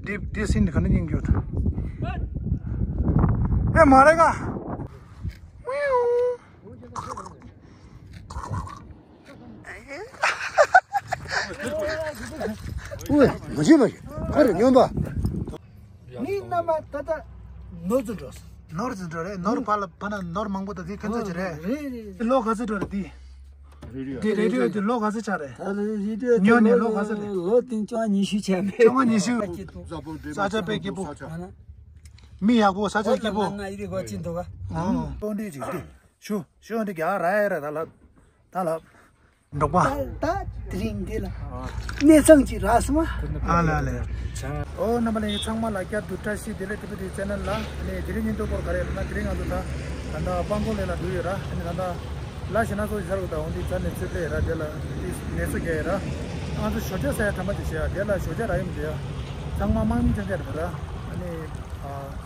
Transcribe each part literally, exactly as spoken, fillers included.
འདི་འདི་སྲིན་འདི་ག་ནས་སྙིང་རྒྱུ། ཨེ་མ་རེད་ག། ཨོའི་མ་བྱེད་མ་བྱེད། ཁ་རེ་སྨྱོན་པ། མི་རྣམ་པ་ད་ལྟ་ནོར་དུ་འགྲོ། ནོར་དུ་འགྲོ་རེད། ནོར་བར་ལ་བར་ན་ནོར་མང་པོ་དང་དེ་ཁྱོད་ཚོ་ཅི་རེད། རེད་རེད། ལོ་ག་ཚོད་འགྲོ་རེད་དེ། དེ་རེ་ཌིའོ་དེ་ལོ་ག་ཚོད་ཆགས་རེད། ད་རེ་ཌིའོ་ཉོ་ནས་ལོ་ག་ཚོད་རེད། ལོ་དེང་བཅོ་ལྔ་ཉི་ཤུ་ཆགས་མེད། བཅོ་ལྔ་ཉི་ཤུ། ས་ཆ་དཔེ་སྐྱིད་པོ། མི་ཡག་པོ། ས་ཆ་སྐྱིད་པོ། ཨོ་ལ་ལ་ན་ཨི་རི་གོ་ཅི་འདུག་ག། ཨོ་ཏོ་འདི་ཅིག་འདི། ཤུ་ཤུ་འདི་རྒྱ་ར་ཡ་ར་ད་ལབ། ད་ལབ། འབྲོག་པ། ད་ད་དེ་རིང་འདི་ལ་གནས་ཚང་ཅིག་རག་སོང་ཨ། ཨ་ལ་ལ། ཨོ་རྣམ་པ་ལྷན་རྒྱས་ཚང་མ་ལ་བསྐྱར་དུ་བཀྲ་ཤིས་བདེ་ལེགས། ཏི་པི་ཏི་ཆེ་ནལ་ལ་ནས་དེ་རིང་ཉིན་ཐོ་སྐོར་ག་རེ་ཡོད་ན། དེ་རིང་ང་ཚོ་ད་ད་ལྟ་སྤང་གོང་ལས་ལ་འགྲོ་ཡོད་ར། ཨ་ནི་ད་ལྟ་ལ་ཞེ་ན་ཚོ་ཡི་ཟར་གོ་ད་འོང་དུས་རྩ་ནས་རྩེ་པས་ར། དེ་ལ་དེ་ནས་ཚོ་རྒྱ་ཡོད་ར། ང་ཚོ་ཞོ་ཇ་ཟ་ཡ་དམ་པ་དེ་བྱེད་ཡ། དེ་ལ་ཞོ་ཇ་ར་ཡིན་འདི་ཡ། ཚང་མ་དམག་མི་ཅན་ཅན་རེད་ར། ཨ་ནི་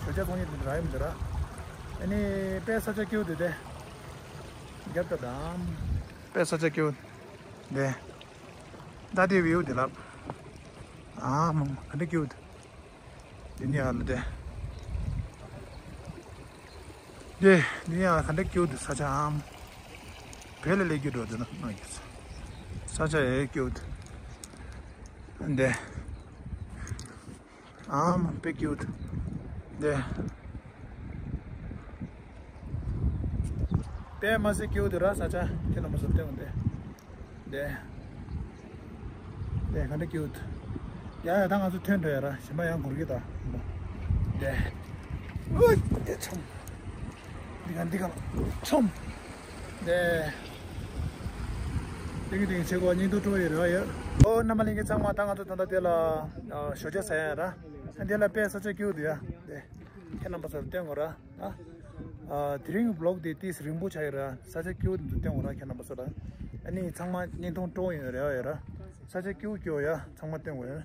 ཞོ་ཇ་ཚོང་ཡིན་འདི་ར་ཡིན་འདི་ར། ཨ་ནི་དཔེ་ས་ཆ་སྐྱིད་པོ་འདུག་སྟེ། རྒྱབ་ད་དམ། དཔེ་ས་ཆ་སྐྱིད་པོ་འདི། ད་དེ་བིའུ་དེ་ལབ། ཨ་མ་ག་འདྲ་སྐྱིད་པོ་འདུག་འདི་ནི་ཨ་ལ་དེ། དེ་འདི་ནི་ཨ་ག་འདྲ་སྐྱིད་པོ་འདུག་ས་ཆ་ཨམ། བོད་ལ་སླེབས་རྒྱུ་འགྲོ་འདུག་ན་ང་གི་ས་ཆ་ཡེ་སྐྱིད་པོ་འདུག་འདི། ཨ་མ་དཔེ་སྐྱིད་པོ་འདུག་འདི། དཔེ་མ་སྲིད་སྐྱིད་པོ་འདུག་ར། ས་ཆ་ཁྱེད་རྣམ་པ་ཚོ་སྟོན་འདི། འདི། འདི་ག་འདྲ་སྐྱིད་པོ་འདུག་ཡ་ཡ་ད་ང་ཚོ་ཐོན་འགྲོ་ཡ་ར། ཞིམ་པ་ཡང་འགུར་གི་ད། འདི། ཨོ་འདི་ཚོམ། འདི་ག་འདི་ག་ཚོམ། ནས། ཏིང་ཏིང་བྱེད་དགོས། སྙིང་སྟོབས་སྤྲོ་ཡི་རེ་བ་ཡོད། ཨོ་རྣམ་པ་ལྷན་རྒྱས་ཚང་མ་ད་ང་ཚོ་ད་ལྟ་དེ་ལ་ཨ་ཞོ་ཇ་ཟ་ཡ་ར། ཨ་འདི་ལ་དཔེ་ས་ཆ་སྐྱིད་པོ་འདུག་ཡ། དེ་ཁྱེད་རྣམ་པ་ཚོར་སྟོན་དགོས་ར། ཨ་དེ་རིང་གི་བི་ལོག་དེ་ཏིས་རིང་པོ་ཆགས་ཡོད་ར། ས་ཆ་སྐྱིད་པོ་འདུག་སྟོན་དགོས་ར་ཁྱེད་རྣམ་པ་ཚོ་ལ། ཨ་ནི་ཚང་མ་བརྙན་ཐུང་སྤྲོ་ཡོང་རེ་བ་ཡོད་ར། ས་ཆ་སྐྱིད་པོ་སྐྱིད་པོ་ཡ། ཚང་མ་སྟོན་དགོས་ཡ།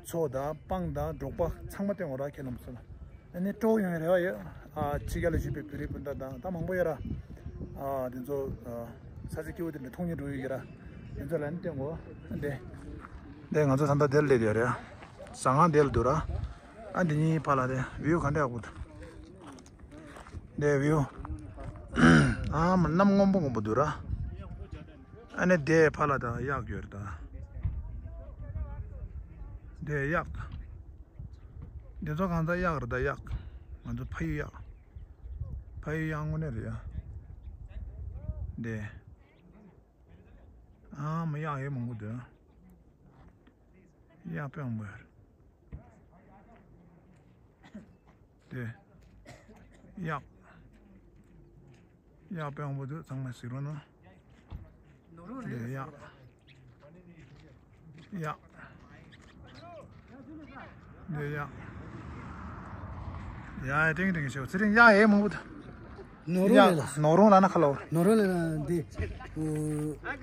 མཚོ་དང་སྤང་དང་འབྲོག་པ་ཚང་མ་སྟོན་དགོས་ར་ཁྱེད་རྣམ་པ་ཚོ་ལ། ཨ་ནི་སྤྲོ་ཡོང་བའི་རེ་བ་ཡོད། ཨ་ཕྱི་རྒྱལ་ལ་བཞུགས་པའི་བོད་རིགས་སྤུན་ཟླ་དང་ད་མང་པོ་ཡོད་ར། ཨ་དེ་ཚོ་ཨ་ས་ཆ་སྐྱིད་པོ་དེ་འདྲ་མཐོང་སྙིང་འདོད་ཡོད་ཀྱི་ར། དེ་ཚོ་ལ་ནི་བསྟན་དགོས། འདི། འདི་ང་ཚོ་ད་ལྟ་དེར་སླེབས་ཡོད་རེད། ཟ་ཁང་དེར་འདུག་ར། ཨ་འདི་གཉིས་ཕར་ལ་དེ་བིའུ་ག་འདྲ་ཡག་པོ་འདུག་འདི་བིའུ། ཨ་མ་གནམ་སྔོན་པོ་སྔོན་པོ་འདུག་ར། ཨ་ནི་དེ་ཕར་ལ་ད་གཡག་ཡོད་རེད་ད། འདི་གཡག་འདི་ཚོ་གང་ལྟར་གཡག་རེད་ད་གཡག་ང་ཚོ་ཕ་ཡུལ་གཡག་ཕ་ཡུལ་གཡག་དངོས་གནས་རེད་ཡ། འདི། ཨ་མ་གཡག་ཡེ་མང་པོ་འདུག་གཡག་དཔེ་མང་པོ་ཡོད་རེད། འདི། གཡག་གཡག་དཔེ་མང་པོ་འདུག་ཚང་མས་གཟིགས་རོགས་གནང་། འདི་གཡག་གཡག་འདི་གཡག་ཡ་ཡ་ཏིང་ཏིང་ཤོག་ཚེ་རིང་གཡག་ཡེ་མང་པོ་འདུག་ནོར་རུང་ལས་ལ། ནོར་རུང་ལ་ན་ཁ་ལོ། ནོར་རུང་ལ་ན་འདི།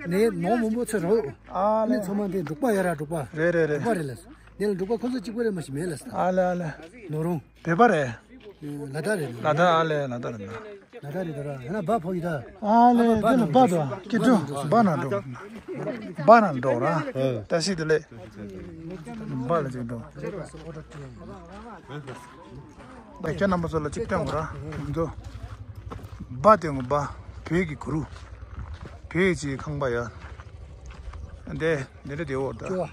ནས་ནོར་མང་པོ་ཚོ་རོ། ཨ་ནི་ལེ། ཚང་མ་འདི་འབྲོག་པ་ཡ་ར་འབྲོག་པ། རེད་རེད་རེད། འབྲོག་པ་རེད་ལ། འདི་ལ་འབྲོག་པ་ཁོ་ཚོ་གཅིག་པོ་རེད་མ་ཞིག་མེད་ལ་ས། ཨ་ལེ་ཨ་ལེ། ནོར་རུང་། བོད་པ་རེད། ལ་དྭགས་རེད། ལ་དྭགས་ཨ་ལེ་ལ་དྭགས་རེད་ན། ལ་དྭགས་རེད་ད་ར་ཡང་ན་བ་ཕོ་ཡི་ད། ཨ་ལེ་འདི་ལ་བ་དོ་ཀི་ཀྲུ་བ་ན་འགྲོ། བ་ན་འགྲོ་ར། ད་ཤི་དེ་ལེ། བ་ལ་ཅིག་འགྲོ། ད་ཁྱེད་རྣམ་པ་ཚོ་ལ་གཅིག་སྟོན་དགོས་ར། འདུག་བ་སྟོན་དགོས་བ། བོད་ཀྱི་གུ་རུ། བོད་ཀྱི་ཁང་པ་ཡ། འདི་འདི་འདྲ་བདེ་བོ་ད། ཅོ་བ།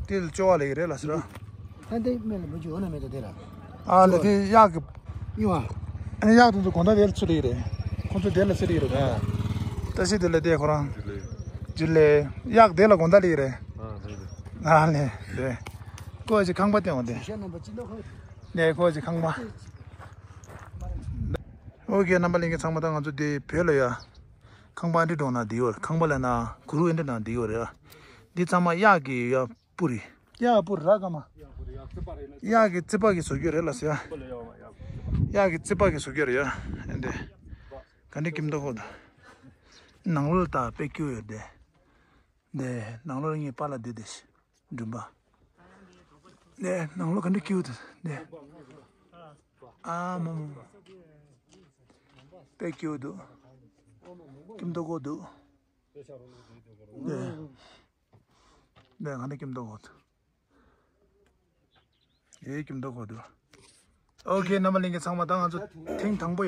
དེ་ལ་ཅོ་བ་ལེགས་རེད་ལ་ཟེར། ད་འདི་སྨན་ལ་མི་འཇུ་འོ་ན་མེད་ད་དེ་ར། ཨ་ལ་དེ་གཡག་གི། ཡོང་བ། ཨ་ནི་གཡག་དེ་ཚོ་དགོང་དག་དེ་ལ་ཚུད་ལེགས་རེད། ཁོང་ཚོ་དེ་ལ་ཚུད་ལེགས་རེད་ད། ད་ཤི་དེ་ལ་དེ་ཁོ་རང་། ཇི་ལེ། གཡག་དེ་ལ་དགོང་དག་ལེགས་རེད། ཨ་ལེ་དེ། ཀོ་ཅི་ཁང་པ་སྟོན་འོ་དེ། ཤ་རྣམ་པ་ཅི་འདྲ་ཁོ། ནས་ཁོ་ཅི་ཁང་པ། ཨོ་ཀེ་རྣམ་པ་ལྷན་རྒྱས་ཚང་མ་ད་ང་ཚོ་དེ་བོད་ལ་ཡ། ཁང་པ་འདི་འགྲོ་ན་དེ་ཡོད་ཁང་པ་ལ་ན་གུ་རུ་ཨེ་འདྲ་ན་དེ་ཡོད་རེད། འདི་ཚང་མ་གཡག་གི་ཡ་སྤུ་རེད། གཡག་སྤུ་ར་ཀ་མ། གཡག་གི་རྩིད་པ་གི་བཟོ་རྒྱུ་རེད་ལ་ཟེར་ཡ། གཡག་གི་རྩིད་པ་གི་བཟོ་རྒྱུ་རེད་ཡ། ཨེ་འདི། ག་འདྲ་ཁྱིམ་ཐོག་ཁོ་ད། ནང་ལོགས་ལ་ད་དཔེ་སྐྱིད་ཡོད་དེ། འདི་ནང་ལོགས་ལ་ངའི་པཱ་ལགས་འདི་དེ་ཤི། མགྲོན་པ། འདི་ནང་ལོགས་ག་འདྲ་སྐྱིད་འདུག་འདི། ཨ་མ་མ་མ། དཔེ་སྐྱིད་འདུག་ཁྱིམ་ཐོག་ཁོ་འདུག་འདི། འདི་ག་འདྲ་ཁྱིམ་ཐོག་ཁོ་འདུག་ཡོད་ཀྱི་མདོག་གོ་འདུག་ཨོ་ཁེ། རྣམ་པ་ལྷན་རྒྱས་ཚང་མ། ད་ང་ཚོ་ཐེངས་དང་པོ་ཡ།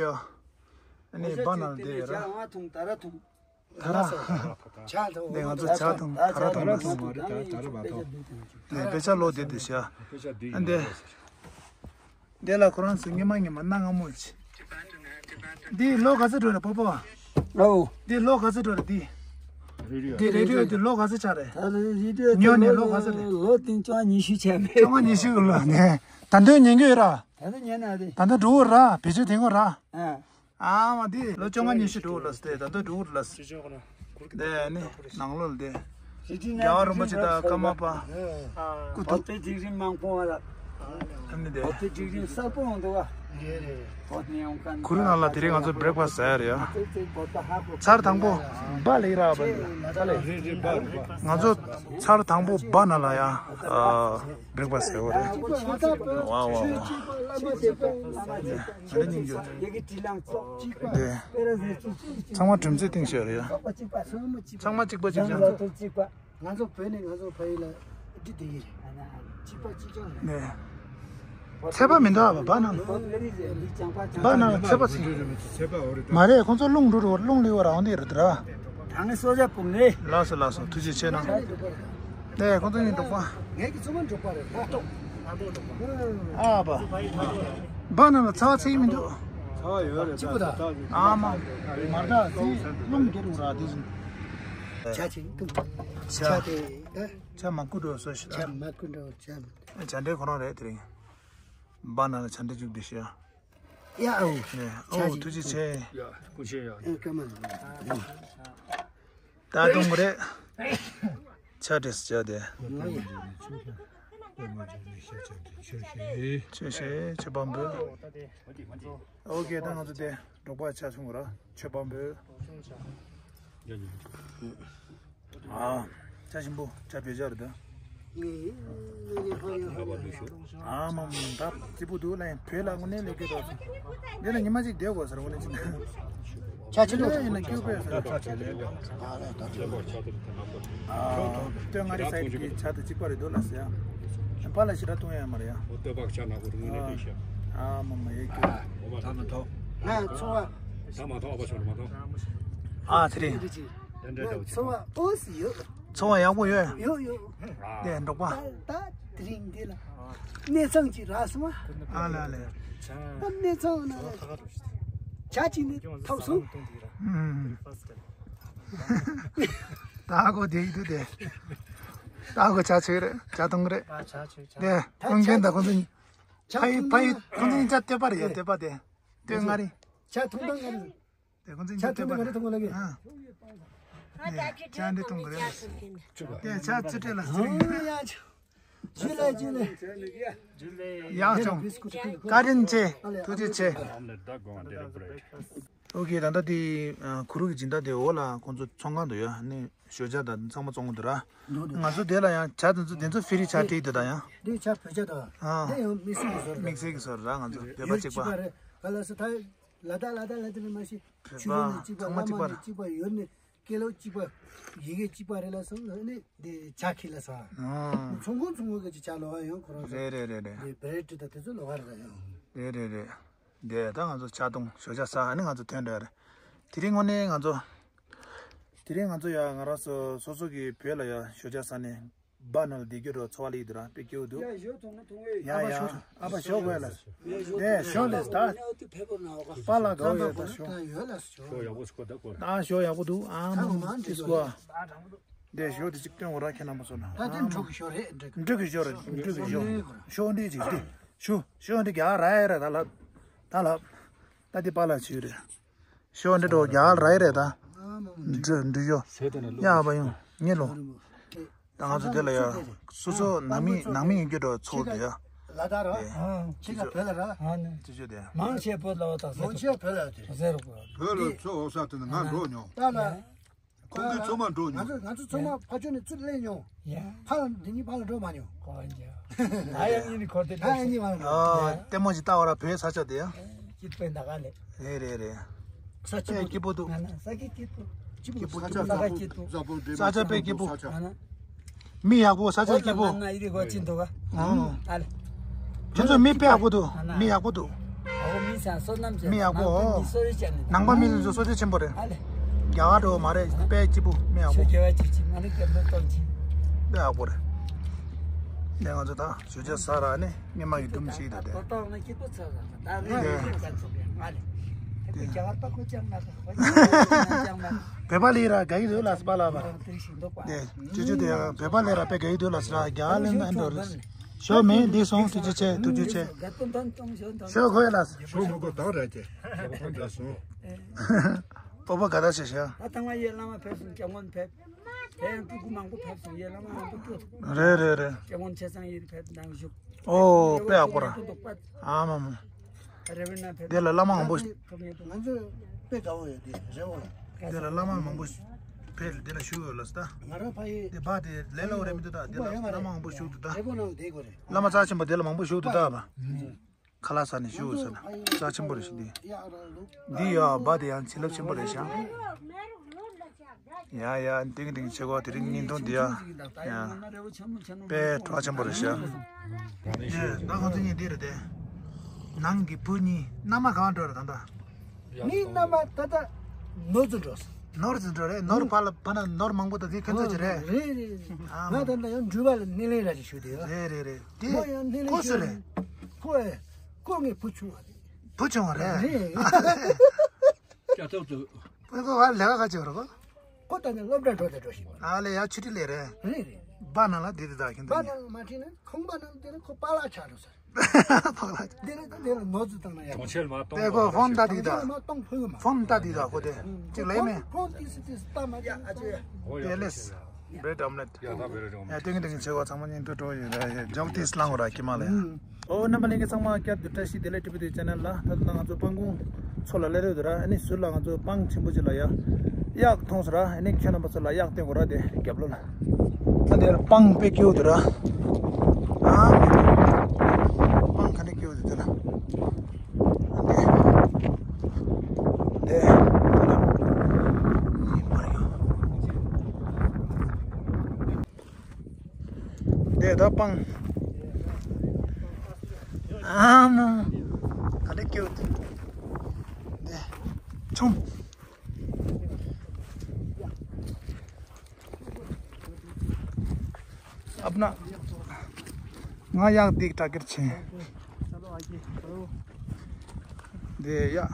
ཨ་ནི་སྦ་ན་ལ་བསྡད་ཡོད་ར། ང་ཐུང་ད་ར་ཐུང་། ད་ར། ཇ་འདུག་ནས་ང་ཚོ་ཇ་དང་ད་ར་དང་ལ་སོང་བ་རེད། ད་ད་ར་བ་ཐོག་ནས་དཔེ་ཆ་ཀློག་བསྡད་འདུག་ཤག་ཨ་འདི། འདི་ལ་ཁོ་རང་ཚོ་སྔོན་མ་སྔོན་མ་གནའ་སྔ་མོ་ཅིག་འདི་ལོ་ག་ཚོད་འགྲོ་རེད་པོ་པོ། ཨོ། འདི་ལོ་ག་ཚོད་འགྲོ་རེད་འདི། འདི་རེ་ཌི་ཡོ་འདི་ལོ་ག་ཚོད་ཆགས་རེད། ད་རེ་ཌི་ཡོ་ཉོ་ནས་ལོ་ག་ཚོད་རེད། ལོ་དེ་བཅོ་ལྔ་ཉི་ཤུ་ཆགས་མེད། བཅོ་ལྔ་ཉི་ཤུ་གི་ལོ་ནས་ད་དུང་ཉན་གྱི་ཡོད་ར། ད་དུང་ཉན་ན་རེད། ད་དུང་འགྲོ་གི་ར། བེད་སྤྱོད་དེ་གོ་ར། ཨ། ཨ་མ་དེ་ལོ་བཅོ་ལྔ་ཉི་ཤུ་འགྲོ་ལ་སྟེ་ད་ལྟ་འགྲོ་ལ་སྟེ། དེ་ནི་ནང་ལོགས་ལ་དེ། རྒྱལ་བ་རིན་པོ་ཆེ་དང་ཀརྨ་པ། སྐུ་ཐོག་པའི་སྒྲིག་རིམ་མང་པོ་བ་ལ། ཨ་ནི་དེ། པའི་སྒྲིག་རིམ་གསར་པོ་འོང་འདུག་བ། གུར་ནང་ལ་དེ་རིང་ང་ཚོ་བྷི་རེག་ཕ་སི་ཟ་ཡ་རེད་ཡ། ཚར་དང་པོ་སྦ་ལེགས་ར་བ་ལེགས། ང་ཚོ་ཚར་དང་པོ་སྦ་ན་ལ་ཡ། བྷི་རེག་ཕ་སི་ཟེར་བ་རེད། ཝ་ཝ་ཝ། ང་ནི་སྙིང་རྗེ། དེ། ཚང་མ་སྒྲིམ་རྩེ་སྟེང་བཞག་རེད་ཡ། ཚང་མ་གཅིག་པ་གཅིག་རྐྱང་། ང་ཚོ་བོད་ནས་ང་ཚོ་ཕ་ཡུལ་ལ་འདི་དེ་ཡིན་རེད། གཅིག་པ་གཅིག་རྐྱང་རེད། ནས། ཚད་པ་མི་འདུག་ཨ། སྦ་ན་ལ། སྦ་ན་ལ་ཚད་པ་ཚིག་མ་རེད། ཁོང་ཚོ་རླུང་འགྲོ་རུ་རླུང་ལུས་བ་རང་དེ་རུ་དེ་ར། ད་ངས་སོ་ཇ་སྤུངས་ནས། ལགས་སོ་ལགས་སོ། ཐུགས་རྗེ་ཆེ་གནང་། ནས་ཁོང་ཚོ་གཉིས་འགྲོགས་པ། ངས་ཀྱི་ཚོ་མ་འགྲོགས་པ་རེད་ད། ཨ་པ། སྦ་ན་ལ་ཚ་བ་ཚིག་མི་འདུག་ཚ་བ་ཡོད་རེད་ད། ཨ་མ། མར་ད་ཚིག་རླུང་འགྲོ་རུ་ར་དེ་བཞིན། ཇ་ཅིག་བཏུང་། ཇ་དེ། ཇ་མ་བསྐུར་འགྲོ་སོ་ཞིག་ཇ་མ་བསྐུར་འགྲོ་ཇ་མ། ཇ་འདྲེ་ཁོ་རང་རེད་དེ་རིང་། སྦ་ན་ལ་ཇ་འདྲེ་བཅུག་བསྡད་ཤག་ཡ་ཨོ། ནས་ཨོ་ཇ་ཅིག་ཐུགས་རྗེ་ཆེ། ཡ་སྐུ་མཁྱེན་ཡ། ཨ་ཀ་མ། ད་བཏུང་གི་རེད། ཇ་འདྲེ་ཇ་དེ། ཆོས་ཤེས་ཆོས་པ་འབོད། ཨོ་ཁེ། ད་ང་ཚོ་དེ་འབྲོག་པ་ཆ་ཆུང་ར་ཆོས་པ་འབོད། ཨ། ཇ་ཞིམ་པོ་ཇ་བོད་ཇ་རེད་ད། ཨ་མ་མ་ད་སྐྱིད་པོ་འདུག་ལ་ཡང་བོད་ལ་དངོས་གནས་ལས་ཀྱི་རོགས། འདི་ལ་ཉི་མ་གཅིག་བསྡད་དགོས་ཟེར་དངོས་གནས་ཅི་ན། ཇ་ཆེན་པོ་ཡིན་ན་སྐྱིད་པོ་ཟེར། ཨ་སྟོད་མངའ་རིས་སའི་གི་ཇ་དང་གཅིག་པ་རེད་འདུག་ལ་ཟེར་ཡ། པཱ་ལགས་ཞེ་དྲག་བཏུང་ཡ་མ་རེད་ཡ། ཨ་མ་མ་ཡེ་ཀྱོ། ད་མ་ཐོག་ང་ཚོ་བ། ད་མ་ཐོག་ཨ་པ་ཆོག་མ་ཐོག་ཨ་ཚེ་རིང་། ཚོ་བ་ཨོ་སི་ཡོད། ཚོ་བ་ཡག་པོ་ཡོད། ཡོད་ཡོད། དེ་འབྲོག་པ། ད་ད་དེ་རིང་འདི་ལ་གནས་ཚང་ཅིག་རག་སོང་བ། ཨ་ལ་ལ། ད་གནས་ཚང་ན་ཇ་ཅིག་ནི་ཐོབ་སོང་། ཨུམ། ད་གོ་དེ་ཡིན་དུས་དེ། ད་གོ་ཇ་ཆོས་རེད་ཇ་འཐུང་རེད། དེ་ཀུན་མཁྱེན་དང་ཁོང་ཚོ་ཕ་ཡི་ཕ་ཡི་ཁོང་ཚོ་གཉིས་ཆ་སྟོད་པ་རེད་ཡ་སྟོད་པ་དེ། སྟོད་མངའ་རིས། ཇ་འཐུང་དང་མངའ་རིས། དེ་ཁོང་ཚོ་ཇ་འཐུང་དང་མངའ་རིས་འཐུང་གི་ལ་གི། ཨ། ནས་ཇ་འདི་འཐུང་གི་རེད། དེ་ཇ་ཚི་ཏྲེ་ལ་ཟེར་གི། ཇུ་ལེ་ཇུ་ལེ། ཡག་བྱུང་། བཀའ་དྲིན་ཆེ། ཐུགས་རྗེ་ཆེ། ཨོ་ཁེ། ད་ལྟ་དེ་གུ་རུ་གི་སྦྱིན་བདག་དེ་འོག་ལ་ཁོང་ཚོ་ཚོང་ཁང་དུ་ཡོད་ནི་ཞོ་ཇ་དང་ཚང་མ་བཙོང་གི་འདུག་ར། ང་ཚོ་དེ་ལ་ཡང་ཇ་དེ་ཚོ་དེ་ཚོ་ཧྥི་རི་ཇ་སྤྲད་འདུག་ད་ཡང་། འདི་ཇ་བོད་ཇ་དང་། ཨ། དེ་ཡང་དམིགས་བསལ་གྱི་བཟོ་རེད་ར་ང་ཚོ་བོད་པ་གཅིག་པ། ཡུལ་གཅིག་པ་རེད་ག་ལ་སོ་ད། ལ་དྭགས་ལ་དྭགས་ལ་དེ་མི་མ་ཤེས། ཆུ་བོ་ནི་གཅིག་པ་ཚང་མ་བླ་མ་གཅིག་པ་ནི་གཅིག་པ་ཡུལ་ནི་སྐད་ལོག་གཅིག་པ་ཡི་གེ་གཅིག་པ་རེད་ལ་སོང་ནི་འདི་ཇ་ཁྱི་ལ་ས། ཨང་། ཚོང་ཁང་ཚོང་ཁང་གི་ཅིག་ཇ་ལོག་ཡང་ཁོ་རང་ཚོ། རེད་རེད་རེད་རེད། འདི་བེ་རེ་ཏི་ད་དེ་ཚོ་ལོག་རེད་ཡང་། རེད་རེད་རེད། འདི་ད་ང་ཚོ་ཇ་འཐུང་ཞོ་ཇ་ཟ་ཨ་ནི་ང་ཚོ་ཐོན་འགྲོ་ཡ་རེད། དེ་རིང་དངོས་གནས་ང་ཚོ། དེ་རིང་ང་ཚོ་ཡ་ང་རང་ཚོ་སོ་སོ་གི་བོད་ལ་ཡ་ཞོ་ཇ་ཟ་ནས། སྦ་ན་ལ་བསྡད་རྒྱུ་རོ་ཚོ་བ་ལི་དུ་ར་པེ་སྐྱེའུ་དུ། ཡ་ཞོ་ཐུང་ན་ཐུང་བའི། ཡ་ཡ་ཨ་ཕ་ཞོ་གོ་ཡ་ལ། ཡ་ཞོ་ནས་ཞོ་ལས་ད། པ་ལ་གོ་ཡ་ད་ཞོ། ད་ཞོ་ཡག་པོ་འདུག་ཨ་མ་ཏི་སྐོ། དེ་ཞོ་དེ་ཅིག་སྟོན་གོ་ར་ཁྱེད་རྣམ་པ་ཚོ་ན། ད་དེ་འབྲུག་གི་ཞོ་རེད་འབྲུག་གི་ཞོ་རེད་འབྲུག་གི་ཞོ། ཞོ་འདི་ཅིག་དེ། ཞོ་ཞོ་འདི་རྒྱ་ར་ཡ་ར་ད་ལབ། ད་ལབ། ད་དེ་པ་ལ་ཆུ་རེད། ཞོ་འདི་འགྲོ་རྒྱ་གར་ར་ཡི་རེད་ད། འདྲི་འདྲི་ཞོ། ཡ་བ་ཡོང་ཉེ་ལོ། ད་ང་ཚོ་དེ་ལ་ཡ། སོ་སོ་ནང་མི་ནང་མི་ཡིན་རྒྱུ་འགྲོ་ཚོགས་དེ་ཡ། ལ་དྭགས་ར། ཁྱི་ཁ་བོད་ལ་ར། ཅི་ཞོ་དེ། མང་ཆེ་བོད་ལ་བ་དང་མང་ཆེ་བོད་ལ་དེ། ཟེར་རོ། བོད་ལ་ཚོ་འོ་ས་དེ་ནི་ང་འགྲོ་མྱོང་། ད་ལ། ཁོང་ཚོའི་ཚོ་མ་འགྲོ་ང་མྱོང་། ཚོ་ང་ཚོ་ཚོ་མ་ཕ་ཆོས་ནས་ཚུར་སླེབས་མྱོང་། ཡ། ཕ་ལ་འདི་གཉིས་ཕ་ལ་འགྲོ་མ་མྱོང་། ཁོ་ཡང་ཡ། ད་ཡང་ཡིན་ནི་ཁོ་དེ་ད་ཡང་གཉིས་མ་ལ་འགྲོ། ཨ། ལྟད་མོ་ཞིག་ལྟ་བ་ར་བོད་ས་ཆ་དེ་ཡ། སྐྱིད་པའི་ད་ག་ལེ། རེད་རེད་རེད། ས་སྐྱིད་པོ་སྐྱིད་པོ་འདུག་ང་ན་ས་སྐྱིད་སྐྱིད་པོ། སྐྱིད་པོ་སྐྱིད་པོ། ས་ཆ་སྐྱིད་པོ། ས་ཆ་དཔེ་སྐྱིད་པོ། ང་ན། མི་ཡག་པོ་ས་ཆ་སྐྱིད་པོ། ང་ན་ཡི་རི་གོ་ཅི་འདུག་ག་ཨ། ཨ་ལེ། ཁྱོད་ཚོ་མི་དཔེ་ཡག་པོ་འདུག་མི་ཡག་པོ་འདུག་ཨོ་མི་སང་བསོད་ནམས་ཆེ། མི་ཡག་པོ། ནང་པ་མི་གསོ་རིག་ཅན་ནི། ནང་པ་མི་ཚོ་བསོད་བདེ་ཆེན་པོ་རེད། ཨ་ལེ། རྒྱ་གར་འགྲོ་མ་རེད། དཔེ་སྐྱིད་པོ། མི་ཡག་པོ། ཆོས་རྒྱལ་བ་ཆེ་ཆེ་མ་ནི་སྐྱབས་འགྲོ་གཏོང་ཆེ། དཔེ་ཡག་པོ་རེད། ནས་ང་ཚོ་ད་ཞུ་བྱ་ས་ར་ནི་སྔས་མ་གི་སྒྲུང་ཞིག་ད་དེ། ཏོ་ཏོ་ནི་སྐྱིད་པོ་ཚ་ས་ད་ངས་ཡིན་ཀྱང་ཚོགས་པའི་ང་ལེ། དེ་རྒྱ་གར་པ་ཁོ་ཅང་མ་ཁ་ཁོ་ཅང་མ་ཁ། བོད་པ་ལི་ར་དགའ་ཡི་འདུག་ལ་སི་པ་ལ་བ། དེ་ཅུ་ཅུ་དེ་བོད་པ་ལི་ར་དཔེ་དགའ་ཡི་འདུག་ལ་སི་ར་རྒྱ་ལེན་ན་འགྲོ་རེད། ཞོ་མེད་འདི་སོང་ཐུགས་རྗེ་ཆེ། ཐུགས་རྗེ་ཆེ། ཞོ་ཁོ་ཡ་ལ་སི། ཞོ་མོ་གོ་དང་ར་ཅེ། ཞོ་མོ་གོ་དང་ར་སོང་། སྤོ་བོ་ག་ད་ཆེ་ཤ། ད་ཐང་བ་ཡེ་བླ་མ་ཕེབས་སོང་སྐྱབས་མགོན་ཕེབས། དེ་ཡང་སྤྲུལ་སྐུ་མང་པོ་ཕེབས་སོང་། ཡེ་བླ་མ་མང་པོ་སྤྲུལ། རེད་རེད་རེད། སྐྱབས་མགོན་ཆེ་ཚང་ཡེ་ཕེབས་དང་བཞུགས། ཨོ་དཔེ་ཡག་པོ་ར། ཨ་མ་མ། རེ་བའི་ན་ཕེབས། དེ་ལ་བླ་མ་མང་པོ། ང་ཚོ་དཔེ་དགའ་བོ་ཡོད་དེ་རེ་བོ་ལ། དེ་ལ་བླ་མ་མང་པོ་ཕེབས་དེ་ལ་བཞུགས་ཡོད་ལ་ས་ད། ང་རང་ཕ་ཡི། དེ་བ་དེ་ལས་སླ་བོ་རེད་མི་འདུག་ད་དེ་ལ་བླ་མ་མང་པོ་བཞུགས་འདུག་ད། རེ་བོ་ནང་དེ་གོ་རེད། བླ་མ་རྩ་ཆེན་པོ་དེ་ལ་མང་པོ་བཞུགས་འདུག་ད་བ། ཁ་ལག་ཟ་ནས་ཞུ་ཟེར་ན་རྩ་ཆེན་པོ་རེད་ཤག་འདི། འདི་ཡ་བ་དེ་ཡང་བྱིན་རླབས་ཆེན་པོ་རེད་ཤག་ཡ་ཡ་ཏིང་ཏིང་ཆེ་གོ་དེ་རིང་བརྙན་ཐུང་འདི་ཡ་ཡ་དཔེ་གྲོགས་ཆེན་པོ་རེད་ཤག་དེ་ད་ཁོང་ཚོ་གཉིས་འདི་རེད་དེ། ནང་གི་བུ་གཉིས་མནའ་མ་གང་འགྲོ་རེད་ད་ལྟ། མི་མནའ་མ་ད་ལྟ་ནོར་ཙམ་འགྲོ། ནོར་ཙམ་འགྲོ་རེད། ནོར་བ་ལ་བ་ན་ནོར་མང་པོ་ད་དེ་ཁྱོད་ཚོ་ཅི་རེད། རེད་རེད། ང་ད་ལྟ་ཡང་འགྲུལ་པ་ལ་སྣེ་ལེན་ར་ཅིག་ཞུ་དེ་ཡོད། རེད་རེད་རེད། དེ་ཁོ་ཡང་སྣེ་ལེན་ཁོ་སུ་ཞུ་རེད། ཁོ་ཨེ། ཁོ་ངའི་བུ་ཆུང་བ་རེད། བུ་ཆུང་བ་རེད། རེད། ལྕགས་ཐོག་ཏུ། ཁོ་ཁོ་བ་ལས་ཀ་ག་ཅིག་རེད་ཁོ། ཁོ་ད་ནི་སློབ་གྲྭ་འགྲོ་དང་འགྲོ་བཞིན་པ། ཨ་ལེ་ཡ་ཆུ་ཊི་ལས་རེད། རེད་རེད། བ་ན་ལ་དེ་དེ་ད་ཁྱོད་བ་ན་ལ་མ་ཁྲིད་ན་ཁོང་བ་ན་ལ་དེ་ན་ཁོ་པཱ་ལགས་ཆགས་འགྲོ་ས། ཕག་ལ། འདི་ལ་འདི་ལ་ནོར་ཙམ་བཏང་ན་ཡག་གྲོང་ཁྱེར་མ་གཏོང་དེ་ཁོ་ཕོན་ད་དེ་ད། གྲོང་ཁྱེར་མ་གཏོང་ཕོད་གི་མ། ཕོན་ད་དེ་ད་ཁོ་དེ་གཅིག་ལས་མེད། ཕོན་ཏིས་ཏིས་ཏ་མ་ཡ་ཨ་ཅེ། ཨོ་ཡ་ལེས། བེ་ཌམ་ལེད། ཡ་ད་བེ་རེ་ཌམ་ལེད། ཡ་ཏིང་ཏིང་ཆེ་བ་ཚང་མ་ཉིན་དུ་འགྲོ་ཡོད་ར་ཡ་ཇོག་ཏིས་ལང་ར་ཀི་མ་ལ་ཡ། ཨོ་རྣམ་པ་ལྷན་རྒྱས་ཚང་མ་བསྐྱར་དུ་བཀྲ་ཤིས་བདེ་ལེགས། ཊི་བི་ཊི་ཆེ་ནལ་ལ་ད་ལྟ་ང་ཚོ་སྤང་གོང་མཚོ་ལ་སླེབས་ཡོད་ར། ཨ་ནི་ཟུར་ལ་ང་ཚོ་སྤང་ཆེན་པོ་ཅིག་ལ་ཡ་གཡག་མཐོང་སོང་ར། ཨ་ནི་ཁྱེད་རྣམ་པ་ཚོ་ལ་གཡག་སྟོན་དགོས་ར་དེ་རྒྱབ་ལོགས་ལ། ཨ་དེར་སྤང་དཔེ་སྐྱིད་པོ་འདུག་ར། ཨ་སྤང་ག་ནས་སྐྱིད་པོ་འདུག་དེ་ལ། ཨ་དེ་དེ་དེ་ལ་ཡིན་པར་ཡོད། དེ་ད་སྤང་། ཨ་མ་ག་ནས་སྐྱིད་པོ་འདུག་དེ་ཆུང་། ཨབ་ན། ང་གཡག་འདི་གྲ་སྒེར་ཆེན། འདི་གཡག་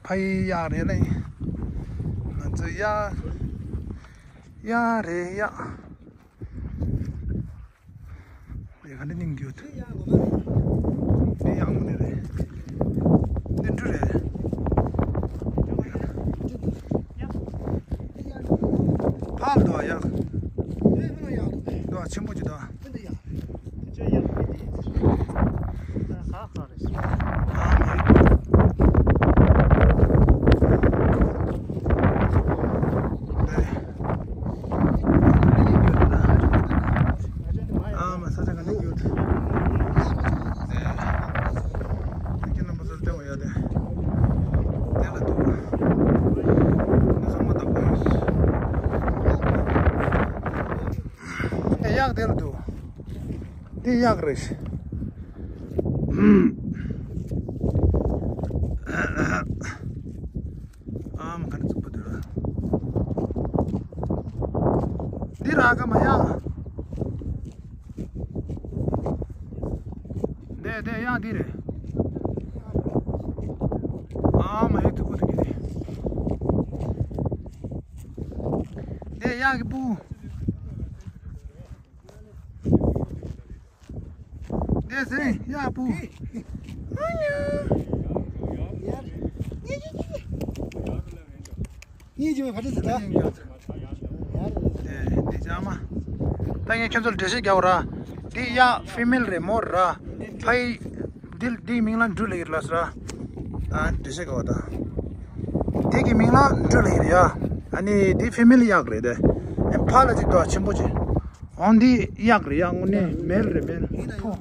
ཕ་ཡི་གཡག་རེད་ལེ། ང་ཚོ་གཡག་གཡག་རེད་གཡག་དེ་ག་འདྲ་སྙིང་རྗེ་ཡོད། འདི་གཡག་མོ་ནི་རེད། འདི་འབྲུ་རེད། ཕར་འདུག་གཡག་འདུག་ཆེན་པོ་ཅིག་འདུག་ཨ་མ་ས་ཆ་ག་ནས་ཡོད། ཁྱེད་རྣམ་པ་ཚོར་སྟོན་པ་ཡོད་དེ། དེ་ལ་འདུག་ང་ཚང་མ་བདག་པོ་ཡོད། ཨེ་གཡག་དེ་ལ་འདུག་འདི་གཡག་རེད། ཨ་མ་ག་ནས་བཙུགས་པ་འདུག་འདི་ར་ག་མ་ཡ། འདི་འདི་གཡག་འདི་རེད། ཨ་མ་ཡ་ཐུག་པ་འདུག་གི་འདི། འདི་གཡག་གི་སྤུ། འདི་ཟེར་གཡག་སྤུ། གཉིས་ཀྱི་བ་ཕ་ཏི་ཟེར་ད། འདི་ཅང་མ། ད་ངས་ཁྱོད་ཚོར་འགྲེལ་བཤད་རྒྱག་ར། འདི་གཡག་ཕི་མེལ་རེད་མོ་ར། ཕ་ཡི། འདི་འདིའི་མིང་ལ་འབྲུ་ལབ་ཀྱི་རེད་ལ་ཟེར། ཨ་འགྲེལ་བཤད་དགོས་པ་དང་། འདི་གི་མིང་ལ་འབྲུ་ལབ་ཀྱི་རེད་ཡ། ཨ་ནི་འདི་ཕི་མེལ་གཡག་རེད་དེ། ཨ་ཕ་ལ་ཅིག་འདུག་ཨ་ཆེན་པོ་ཅིག་འོ་འདི་གཡག་རེད་ཡ། དངོས་གནས་མེལ་རེད་མེལ། ཕོ།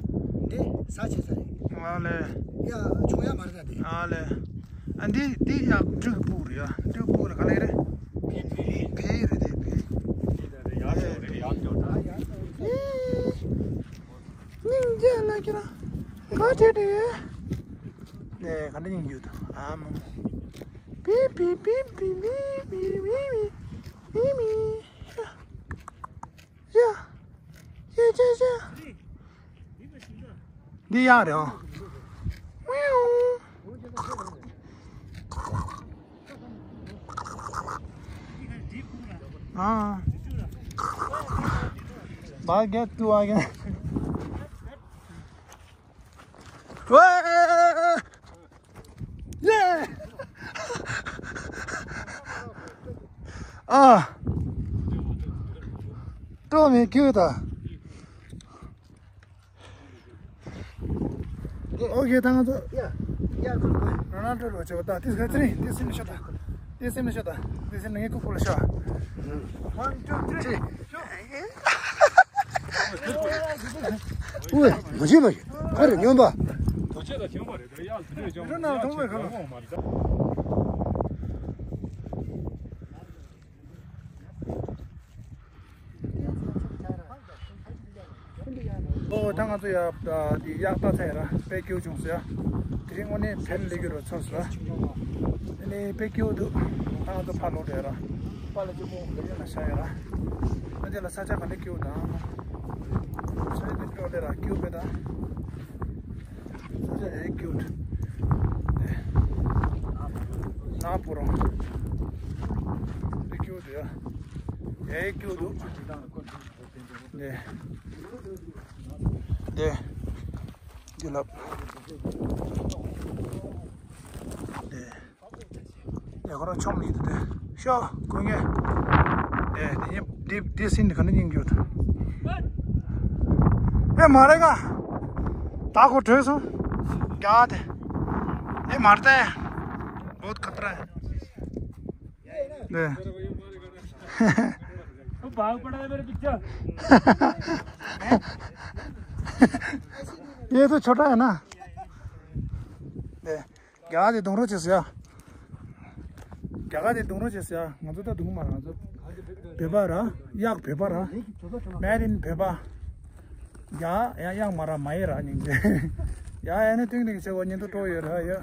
འདི་ཟ་བྱེད་ས་རེད། ཨ་ལེ། ཡ་ཆུང་ཡ་མ་རེད་ད་འདི། ཨ་ལེ། ཨ་འདི་འདི་གཡག་འབྲུ་གི་སྤུ་རེད་ཡ། འབྲུ་གི་སྤུ་ལ་ག་ལེ་རེད། ཕི་ཕི་རེད་དེ་ཕི། ཡ་ཡ་ཡ། སྙིང་རྗེ་ལ་ཁྱེད་རང་ What you do? 네, 간단히 이유도. 아, 뭐. 삐삐, 삐삐, 삐삐, 삐삐, 삐삐. 야. 야, 야, 야. 네, 야, 야. 아. Baget tu again. 예! 아! 또 몇 개다. ཨོ་ཁེ། ད་ང་ཚོ། ཡ། ཡ། ཁོ་ཁོ། རོ་ནལ་ཌོ་ལོ་ཆེ་བ་ད་དེ་ག་ཚེ་རིང་དེ་སེམས་ལ་ཤོད་ད། དེ་སེམས་ལ་ཤོད་ད། དེ་སེམས་ལ་ངའི་ཁུག་ཁུག་ལ་ཤོད། One, two, three. ཨོ་ཝེ། མ་བྱེད་མ་བྱེད། ག་རེ་སྨྱོན་པ། རོ་ནལ་ཌོ་མ་ཁ་ལ། ཨོ་ད་ང་ཚོ་ཡ་འདི་གཡག་ལྟ་ཚར་ཡ་ར། དཔེ་སྐྱིད་བྱུང་སོང་ཡ། དེ་རིང་དངོས་གནས་ཕན་ལེགས་ཡོད་ར་ཚོར་སོང་ཡ། དེ་ནས་དཔེ་སྐྱིད་འདུག་ད་ང་ཚོ་ཕར་ལོག་རེད་ར། པཱ་ལགས་གཅིག་པོ་ལེ་ཡོད་ན་ཤ་ཡོད་ར། ཨ་དེ་ལ་ས་ཆ་ག་འདྲ་སྐྱིད་དང་། ས་ཆ་འདི་འགྲོ་ལེ་ར་སྐྱིད་པས་ད། ས་ཆ་ཨེ་སྐྱིད། ནག་པོ་རང་། དཔེ་སྐྱིད་འདུག་ཡ། ཨེ་སྐྱིད་འདུག་ནས། དེ། དེ་ལབ། དེ། དེ་ཁོ་རང་ཆོམ་ལི་དེ་དེ། ཤོ་ཀུན་ངེ། དེ་དེ་ཉིད་དེ་དེ་སིན་དེ་ག་ནས་སྙིང་རྒྱུ། ཨེ་མ་རེད་ག་ད་ཁོ་བྲོས་སོང་། རྒྱ་དེ། ཨེ་མ་རེད་དེ། བོད་ཁ་ཏྲ། དེ། भाग पड़ा है मेरे पीछे। ये तो छोटा है ना। दे। क्या दे तुम रोचे से? क्या दे तुम रोचे से? मुझे तो दुख मारा जो। बेबारा, याक बेबारा। मैं दिन बेबा। या या या मारा मायरा निंजे। या या ने तिंग तिंग से वो निंदो तो ये रहा या।